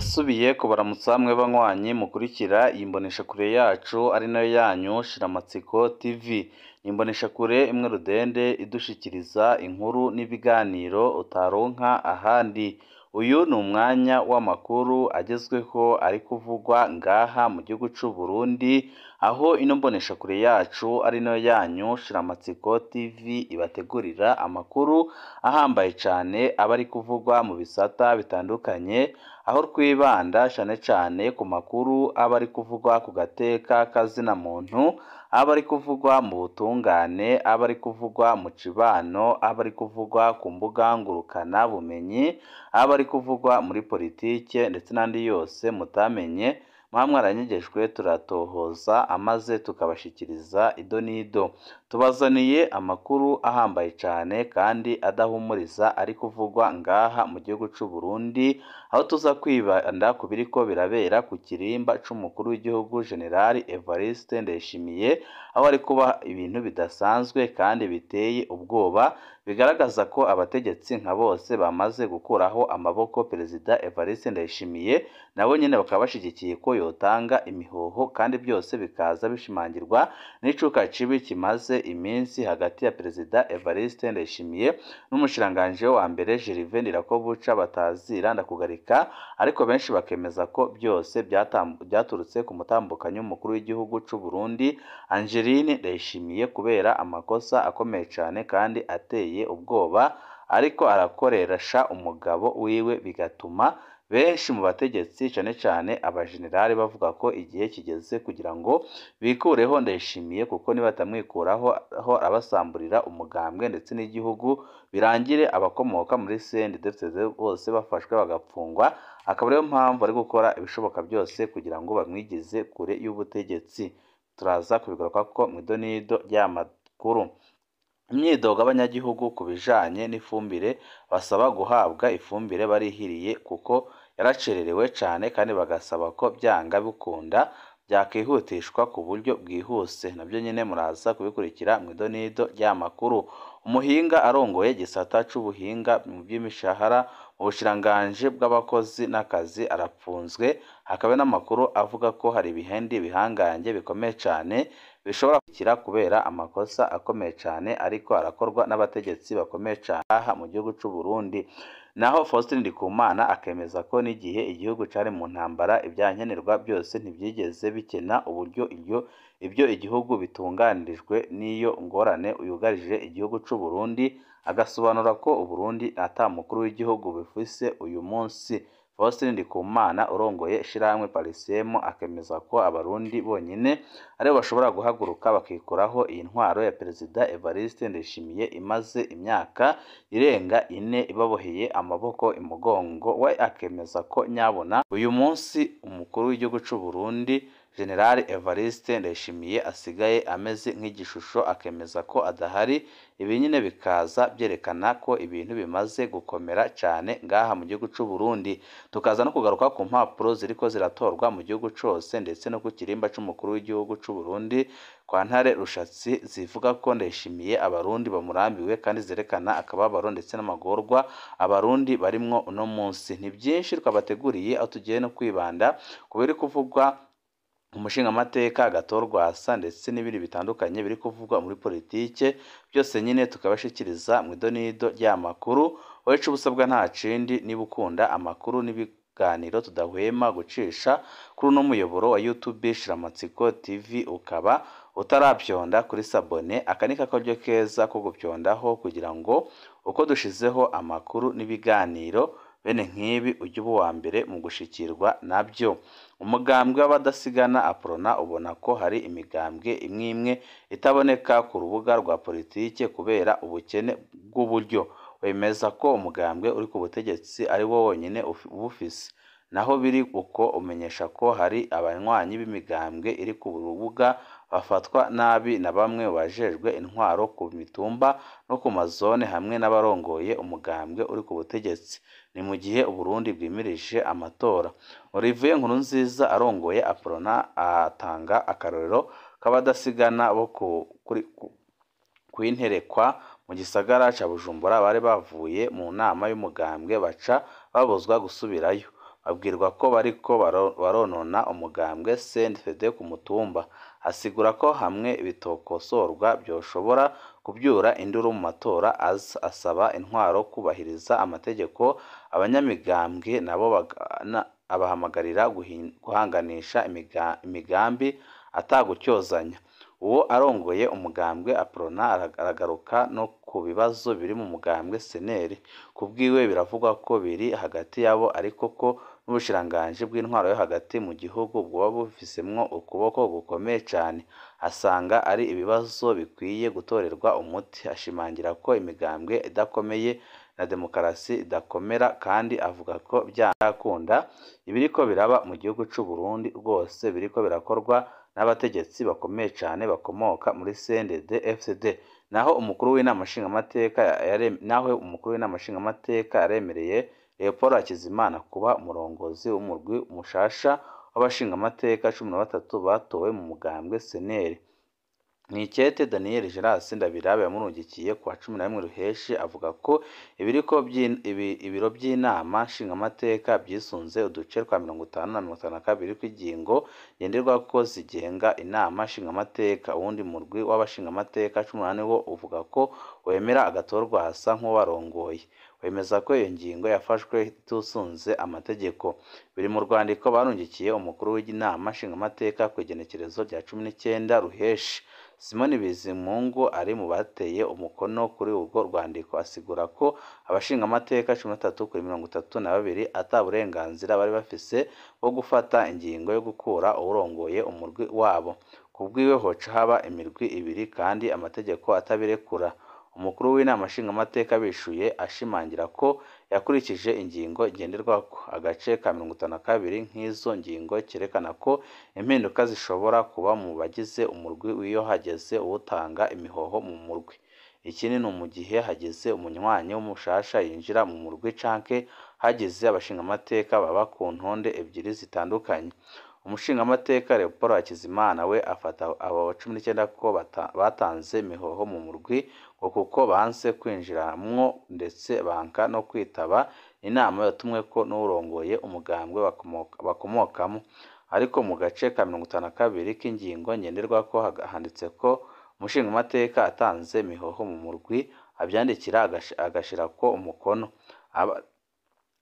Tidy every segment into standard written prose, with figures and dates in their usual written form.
Ndasubiye kubaramutsa mwe banywanyi mukurikira iyi mboneshakure yacu ari nayo yanyu Shiramatsiko TV. Ni imboneshakure imwe rudende idushikiriza inkuru n'ibiganiro utaronka ahandi. Uyu ni umwanya w'amakuru agezweho ari kuvugwa ngaha mu gihugu c'u Burundi, aho ino mboneshakure yacu ari nayo yanyu Shiramatsiko TV ibategurira amakuru ahambaye cane aba ari kuvugwa mu bisata bitandukanye, aho twibanda cane cane ku makuru aba ari kuvugwa ku gateka kazina muntu, aba ari kuvugwa mu butungane, aba ari kuvugwa mu cibano, aba ari kuvugwa ku mbuga ngurukana bumenyi, aba ari kuvugwa muri politike ndetse n'andi yose mutamenye, muba mwaranyegejwe turatohoza amaze tukabashikiriza ido n'ido. Tubazaniye amakuru ahambaye cane kandi adahumuriza ari kuvugwa ngaha mu gihugu c'u Burundi, aho tuza kwibanda ku biriko birabera ku kirimba c'umukuru w'igihugu General Evariste Ndayishimiye, aho ari kuba ibintu bidasanzwe kandi biteye ubwoba, bigaragaza ko abategetsi nka bose bamaze gukuraho amaboko Perezida Evariste Ndayishimiye, nabo nyene bakaba bashigikiye ko yotanga imihoho, kandi byose bikaza bishimangirwa n'icuka cibi kimaze iminsi hagati ya Perezida Evariste Ndayishimiye n'umushikiranganji wa mbere Gervais Ndirakobuca batazira ndakugarika, ariko benshi bakemeza ko byose byaturutse ku mutambukanyi w'umukuru w'igihugu c'u Burundi Angeline Ndayishimiye, kubera amakosa akomeye cane kandi ateye ubwoba ariko arakoresha umugabo wiwe, bigatuma benshi mu bategetsi cane cane abajenerali bavuga ko igihe kigeze kugira ngo bikureho Ndayishimiye, kuko nibatamwikuraho aho abasamburira umugambwe ndetse n'igihugu, birangire abakomoka muri CNDD-FDD bose bafashwe bagapfungwa. Akaba ariyo mpamvu ari gukora ibishoboka byose kugira ngo bamwigize kure y'ubutegetsi. Turaza kubigarukako mw'idonido ry'amakuru. Imyidogo y'abanyagihugu ku bijanye n'ifumbire, basaba guhabwa ifumbire barihiriye kuko yaracererewe cane, kandi bagasaba ko byanga bikunda byakihutishwa ku buryo bwihuse. Nabyo nyene muraza kubikurikira mw'idonido ry'amakuru. Umuhinga arongoye igisata c'ubuhinga mu vy'imishahara mu bushikiranganji bw'abakozi n'akazi arapfunzwe, hakaba n'amakuru avuga ko hari ibihindi bihangange bikomeye cane bishobora gukira kubera amakosa akomeye cane ariko arakorwa n'abategetsi bakomeye cane aha mu gihugu c'u Burundi. Naho Faustin Ndikumana akemeza ko n'igihe igihugu cari mu ntambara ivyankenerwa byose ntivyigeze bikena uburyo ibyo igihugu bitunganirijwe n'iyo ngorane yugarije igihugu c'u Burundi, agasobanura ko Uburundi ata mukuru w'igihugu bufise uyu munsi. Faustin Ndikumana urongoye ishirahamwe Parisemu akemeza ko abarundi bonyene aribo bashobora guhaguruka bakikuraho iyi ntwaro ya Perezida Evariste Ndayishimiye imaze imyaka irenga ine ibaboheye amaboko imugongo. We akemeza ko nyabona uyu munsi umukuru w'igihugu c'u Burundi General Evariste Ndayishimiye asigaye ameze nk'igishusho, akemeza ko adahari. Ibi nyine bikaza byerekana ko ibintu bimaze gukomera cane ngaha mu gihugu c'u Burundi. Tukaza no kugaruka ku mpapuro ziriko ziratorwa mu gihugu cose ndetse no ku kirimba c'umukuru w'igihugu c'u Burundi kwa Ntare Rushatsi, zivuga ko Ndayishimiye abarundi bamurambiwe kandi zerekana akababaro ndetse n'amagorwa abarundi barimwo uno munsi. Ni byinshi twabateguriye, aho tugiye no kwibanda ku biri kuvugwa umushingamateka Agathon ndetse n'ibindi bitandukanye biri kuvugwa muri politike, byose nyine tukabashikiriza mu idonido ry'amakuru. Wowe ico ubusabwa nta kindi, niba ukunda amakuru n'ibiganiro tudahwema gucisha kuri uno muyoboro wa YouTube Shiramatsiko TV, ukaba utaravyonda kuri sabone, aka ni kakaryo keza ko gupyondaho kugira ngo uko dushizeho amakuru n'ibiganiro bene nk'ibi ujye uba uwa mbere mu gushikirwa nabyo. Umugambwe w'abadasigana Aprona ubona ko hari imigambwe imwe imwe itaboneka ku rubuga rwa politike kubera ubukene bw'uburyo. Wemeza ko umugambwe uri ku butegetsi ari wo wonyene ubufise. Naho biri uko, umenyesha ko hari abanywanyi b'imigambwe iri ku rubuga bafatwa nabi na bamwe mu bajejwe intwaro ku mitumba no ku mazone hamwe n'abarongoye umugambwe uri ku butegetsi. Ni mu gihe Uburundi bwimirije amatora. Olivier Nkurunziza arongoye Aprona atanga akarorero k'abadasigana bo kw'interekwa mu gisagara ca Bujumbura bari bavuye mu nama y'umugambwe baca babuzwa gusubirayo. Babwirwa ko bariko baronona umugambwe CNDD-FDD ku mutumba. Asigura ko hamwe bitokosorwa vyoshobora kuvyura induru mu matora aza. Asaba intwaro kubahiriza amategeko, abanyamigambwe nabo abahamagarira guhanganisha imigambi atagutyozanya. Uwo arongoye umugambwe Aprona aragaruka no ku bibazo biri mu mugambwe CNL. Kubwiwe biravugwa ko biri hagati yabo ariko ko n'ubushikiranganji bw'intwaro yo hagati mu gihugu bwoba bufisemwo ukuboko gukomeye cane. Asanga ari ibibazo bikwiye gutorerwa umuti. Ashimangira ko imigambwe idakomeye na demokarasi idakomera, kandi avuga ko vyakunda ibiriko biraba mu gihugu c'u Burundi rwose biriko birakorwa n'abategetsi bakomeye cane bakomoka muri CNDD-FDD. Naho umukuru w'inama nshingamateka yaremereye Leopold Hakizimana kuba umurongozi w'umurwi mushasha w'abashingamateka 13 batowe mu mugambwe CNL. Mw'ikete Daniel Geras Ndabirabe yamurungikiye kuwa 11 Ruheshi avuga ko ibiro vy'inama nshingamateka vyisunze uduce twa 50 na 52 kw'ingingo ngenderwako zigenga inama nshingamateka. Uwundi murwi w'abashingamateka 18 wo uvuga ko wemera agatorwasa nk'uwarongoye. Wemeza ko iyo ngingo yafashwe itisunze amategeko. Biri mu rwandiko barungikiye umukuru w'inama nshingamateka kw'igenekerezo rya 19 Ruheshi. Simoni Bizimungu ari mu bateye umukono kuri urwo rwandiko, asigura ko abashingamateka 13 kuri 32 ata burenganzira bari bafise bwo gufata ingingo yo gukura uwurongoye umurwi wabo. Kubwiwe hoca haba imirwi ibiri kandi amategeko atabirekura. Umukuru w'inama nshingamateka bishuye ashimangira ko yakurikije ingingo ngenderwako. Agace ka 52 nk'izo ngingo kerekana ko impinduka zishobora kuba mu bagize umurwi iyo hageze uwutanga imihoho mu murwi. Ikindi ni mu gihe hagize umunywanyi w'umushasha yinjira mu murwi canke hagize abashingamateka baba ku ntonde ebyiri zitandukanye. Umushingamateka Leopold Hakizimana we afata abo 19 ko batanze imihoho mu murwi ngo kuko banse kwinjiramwo ndetse banka no kwitaba inama yatumweko n'uwurongoye umugambwe bakomokamo. Ariko mu gace ka 52 k'ingingo ngenderwako handitse ko umushingamateka atanze imihoho mu murwi avyandikira agashirako umukono.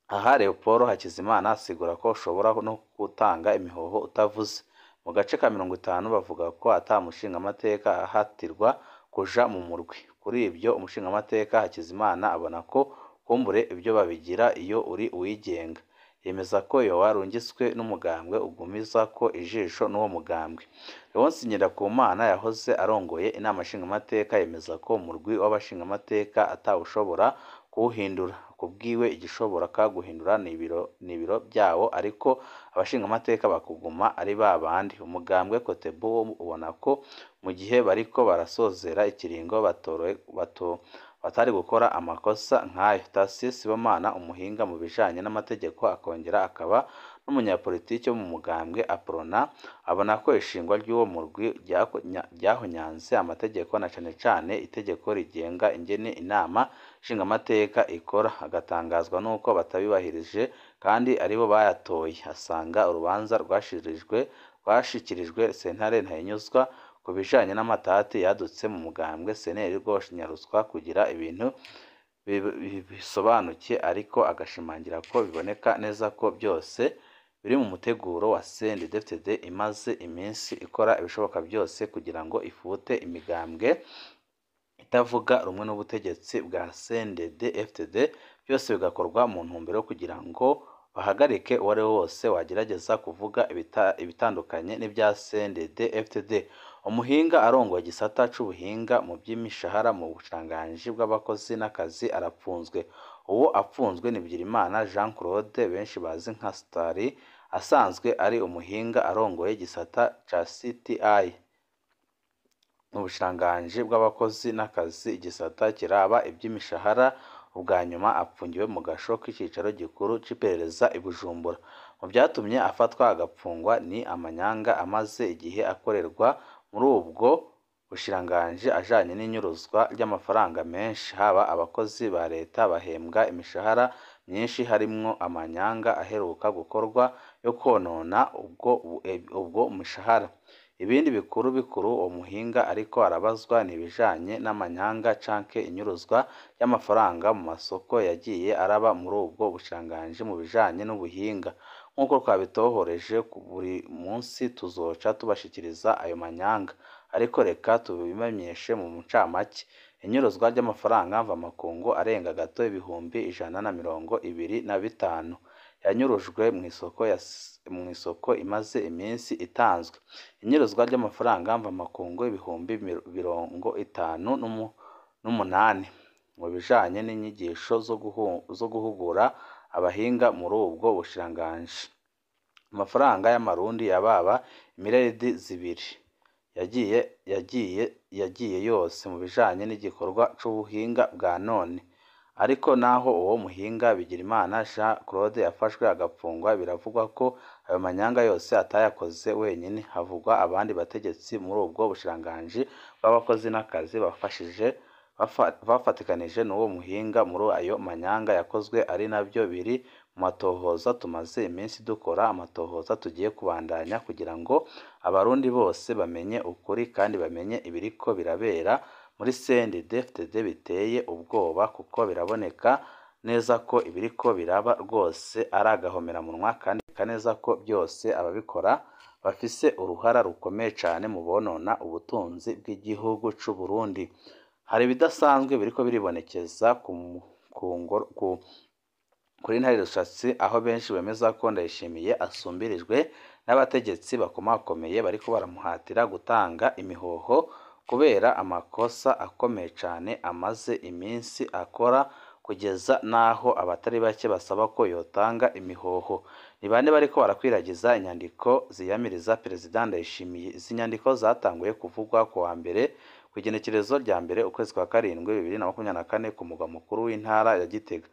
Aha Leopold Hakizimana asigura ko ushobora no gutanga imihoho utavuze. Mu gace ka 50 bavuga ko ata mushingamateka ahatirwa kuja mu murwi. Kuri ibyo umushingamateka Hakizimana abona ko kumbure ibyo babigira iyo uri uwigenga. Yemeza ko iyo warungiswe n'umugambwe ugumiza ko ijisho n'uwo mugambwe. Leonce Ngendakumana yahoze arongoye inama nshingamateka yemeza ko umurwi w'abashingamateka atawushobora kuwuhindura. Kubwiwe igishobora guhindura ni ibiro vyawo, ariko abashingamateka bakuguma ari babandi. Umugambwe Cotebu wo ubona ko mu gihe bariko barasozera ikiringo batari gukora amakosa nk'ayo. Tasie Sibomana, umuhinga mu bijanye n'amategeko akongera akaba n'umunyapolitiki wo mu mugambwe Aprona, abona ko ishingwa ry'uwo murwi ryahonyanze amategeko na cane cane itegeko rigenga ingene inama nshingamateka ikora. Agatangazwa n'uko batabibahirije kandi aribo bayatoye. Asanga urubanza rwashikirijwe sentare ntahinyuzwa ku bijanye n'amatati yadutse mu mugambwe CNL rwonyarutswa kugira ibintu bisobanuke, ariko agashimangira ko biboneka neza ko byose biri mu muteguro wa CNDD-FDD imaze iminsi ikora ibishoboka byose kugira ngo ifute imigambwe itavuga rumwe n'ubutegetsi bwa CNDD-FDD, byose bigakorwa mu ntumbero yo kugira ngo bahagarike uwo ari we wose wagerageza kuvuga ibitandukanye n'ibya CNDD-FDD. Umuhinga arongoye igisata c'ubuhinga mu by'imishahara mu bushikiranganji bw'abakozi n'akazi arapfunzwe. Uwo apfunzwe ni Bigirimana Jean Claude benshi bazi nka Stari, asanzwe ari umuhinga arongoye igisata ca CTI mu bushikiranganji bw'abakozi n'akazi, igisata kiraba ivy'imishahara. Ubwa nyuma apfungiwe mu gasho k'icicaro gikuru c'iperereza i Bujumbura. Mu vyatumye afatwa agapfungwa ni amanyanga amaze igihe akorerwa muri ubwo bushikiranganji ajanye n'inyuruzwa ry'amafaranga menshi, haba abakozi ba leta bahembwa imishahara myinshi harimwo amanyanga aheruka gukorwa yo kwonona ubwo mushahara. Ibindi bikuru bikuru uwo muhinga ariko arabazwa ni ibijanye n'amanyanga canke inyuruzwa y'amafaranga mu masoko yagiye araba muri ubwo bushikiranganji mu bijanye n'ubuhinga. Nk'uko twabitohoreje buri munsi tuzoca tubashikiriza ayo manyanga, ariko reka tubibamenyeshe mu ncamake. Inyuruzwa ry'amafaranga mvamakungu arenga gato 125,000 yanyurujwe mw'isoko imaze iminsi itanzwe. Inyuruzwa ry'amafaranga mvamakungu 58,000 mu bijanye n'inyigisho zo guhugura abahinga muri ubwo bushikiranganji. Amafaranga y'amarundi yababa imiriyaridi 2 yagiye yose mu bijanye n'igikorwa c'ubuhinga bwa none. Ariko naho uwo muhinga Bigirimana Jean Claude yafashwe agapfungwa, biravugwa ko ayo manyanga yose atayakoze wenyene, havugwa abandi bategetsi muri ubwo bushikiranganji bw'abakozi n'akazi bafatikanije n'uwo muhinga muri ayo manyanga yakozwe, ari navyo biri mu matohoza tumaze iminsi dukora, amatohoza tugiye kubandanya kugira ngo abarundi bose bamenye ukuri kandi bamenye ibiriko birabera muri CNDD-FDD. Biteye ubwoba kuko biraboneka neza ko ibiriko biraba rwose ari agahomamunwa, kandi neza ko byose ababikora bafise uruhara rukomeye cane mu bonona ubutunzi bw'igihugu c'Uburundi. Hari ibidasanzwe biriko biribonekeza kuri Ntare Rushatsi, aho benshi bemeza ko Ndayishimiye asumbirijwe n'abategetsi bakomakomeye bariko baramuhatira gutanga imihoho kubera amakosa akomeye cane amaze iminsi akora, kugeza n'aho abatari bake basaba ko yotanga imihoho. Ni bande bariko barakwiragiza inyandiko ziyamiriza Perezida Ndayishimiye? Izi nyandiko zatanguye kuvugwa kuwa mbere kw'igenekerezo rya mbere ukwezi kwa karindwi 2024 ku mugwa mukuru w'intara ya Gitega.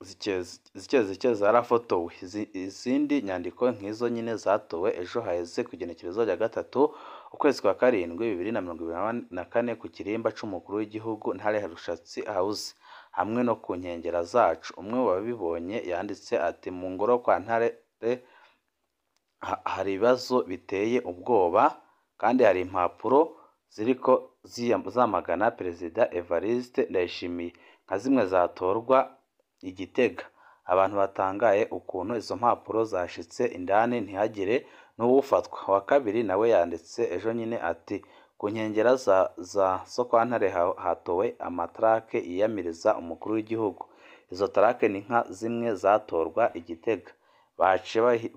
Zike zike zarafotowe. Izindi nyandiko nk'izo nyine zatowe ejo haheze kw'igenekerezo rya gatatu ukwezi kwa karindwi 2024 ku kirimba c'umukuru w'igihugu Ntare Rushatsi House hamwe no ku nkengera zacu. Umwe mu babibonye yanditse ati: "Mu ngoro kwa Ntare hari ibibazo biteye ubwoba kandi hari impapuro ziriko zamagana Perezida Evariste Ndayishimiye nka zimwe zatorwa i Gitega. Abantu batangaye ukuntu izo mpapuro zashitse indani ntihagire n'uwufatwa." Uwa kabiri nawe yanditse ejo nyine ati: "Ku nkengera zo kwa Ntare hatowe amatrake yiyamiriza umukuru w'igihugu. Izo trake ni nka zimwe zatorwa i Gitega. Baciye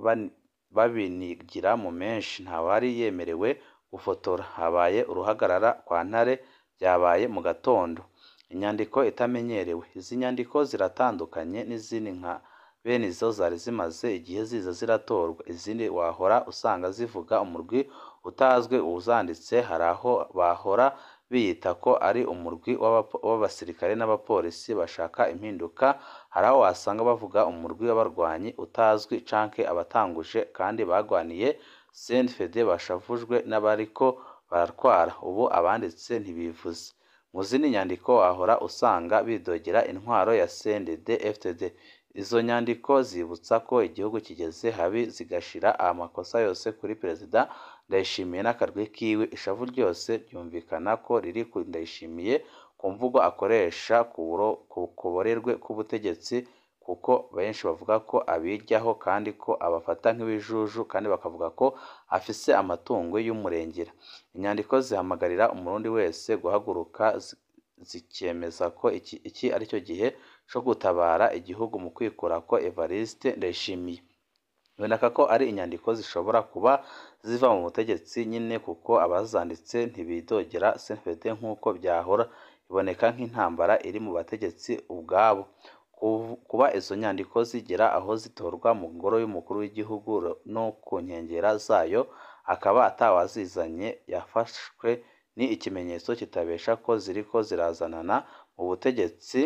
babinigira mu menshi, ntawari yemerewe gufotora. Habaye uruhagarara kwa Ntare, vyabaye mu gatondo." Inyandiko itamenyerewe. Izi nyandiko ziratandukanye n'izindi nka bene izo zari zimaze igihe ziza ziratorwa. Izindi wahora usanga zivuga umurwi utazwi uwuzanditse, hari aho bahora biyita ko ari umurwi w'abasirikare n'abapolisi bashaka impinduka, hari aho wasanga bavuga umurwi w'abarwanyi utazwi canke abatanguje kandi bagwaniye CNDD bashavujwe n'abariko baratwara. Ubu abanditse ntibivuze. Mu zindi nyandiko wahora usanga bidogera intwaro ya CNDD-FDD. Izo nyandiko zibutsa ko igihugu kigeze habi, zigashira amakosa yose kuri Perezida Ndayishimiye n'akarwi kiwe. Ishavu ryose ryumvikana ko riri ku Ndayishimiye ku mvugo akoresha ku kuborerwe k'ubutegetsi, kuko benshi bavuga ko abiryaho kandi ko abafata nk'ibijuju, kandi bakavuga ko afise amatungo y'umurengera. Inyandiko zihamagarira umurundi wese guhaguruka, zikemeza ko iki aricyo gihe co gutabara igihugu mu kwikurako Evariste Ndayishimiye. Biboneka ko ari inyandiko zishobora kuba ziva mu butegetsi nyine, kuko abazanditse ntibidogera CNDD nk'uko vyahora. Iboneka nk'intambara iri mu bategetsi ubwabo. Kuba izo nyandiko zigera aho zitorwa mu ngoro y'umukuru w'igihugu no ku nkengera zayo akaba atawazizanye yafashwe, ni ikimenyetso kitabesha ko ziriko zirazanana mu butegetsi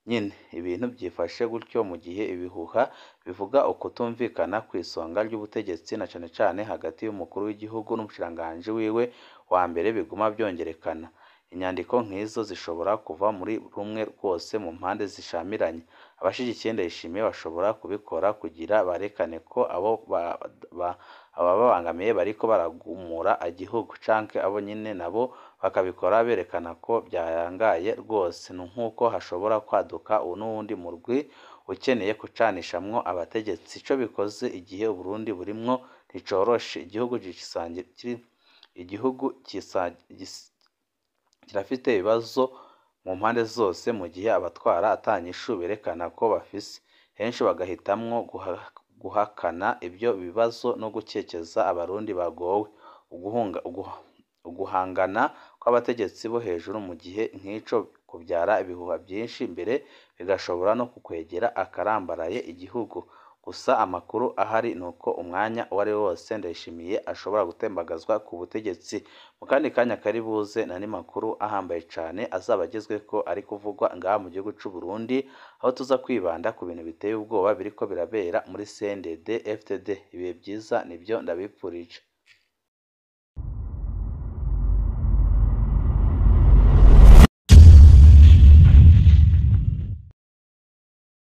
nyine. Ibintu byifashe gutyo mu gihe ibihuha bivuga ukutumvikana kw'isonga ry'ubutegetsi na cane cane hagati y'umukuru w'igihugu n'umushikiranganji wiwe wa mbere biguma vyongerekana. Inyandiko nk'izo zishobora kuva muri rumwe rwose mu mpande zishamiranye. Abashigikiye Ndayishimiye bashobora kubikora kugira berekane ko abo abababangamiye bariko baragumura igihugu, canke abo nyene nabo bakabikora berekana ko vyayangaye rwose. Ni nkuko hashobora kwaduka n'uwundi murwi ukeneye gucanishamwo abategetsi. Ico bikoze igihe Uburundi burimwo nticoroshe. Igihugu kirafite ibibazo mu mpande zose, mu gihe abatwara ata nyishu berekana ko bafise. Henshi bagahitamwo guhakana ivyo bibazo no gukekeza abarundi bagowe. Uguhangana kw'abategetsi bo hejuru mu gihe nk'ico kuvyara ibihuha vyinshi, mbere bigashobora no kukwegera akarambaraye igihugu. Gusa amakuru ahari nuko umwanya uwariwo wose Ndayishimiye ashobora gutembagazwa ku butegetsi. Mu kandi kanya kari buze n'andi makuru ahambaye cane azaba agezweko ari kuvugwa ngaha mu gihugu c'u Burundi, aho tuza kwibanda ku bintu biteye ubwoba biriko birabera muri CNDD FDD. Ibihe vyiza nivyo ndabipfurije.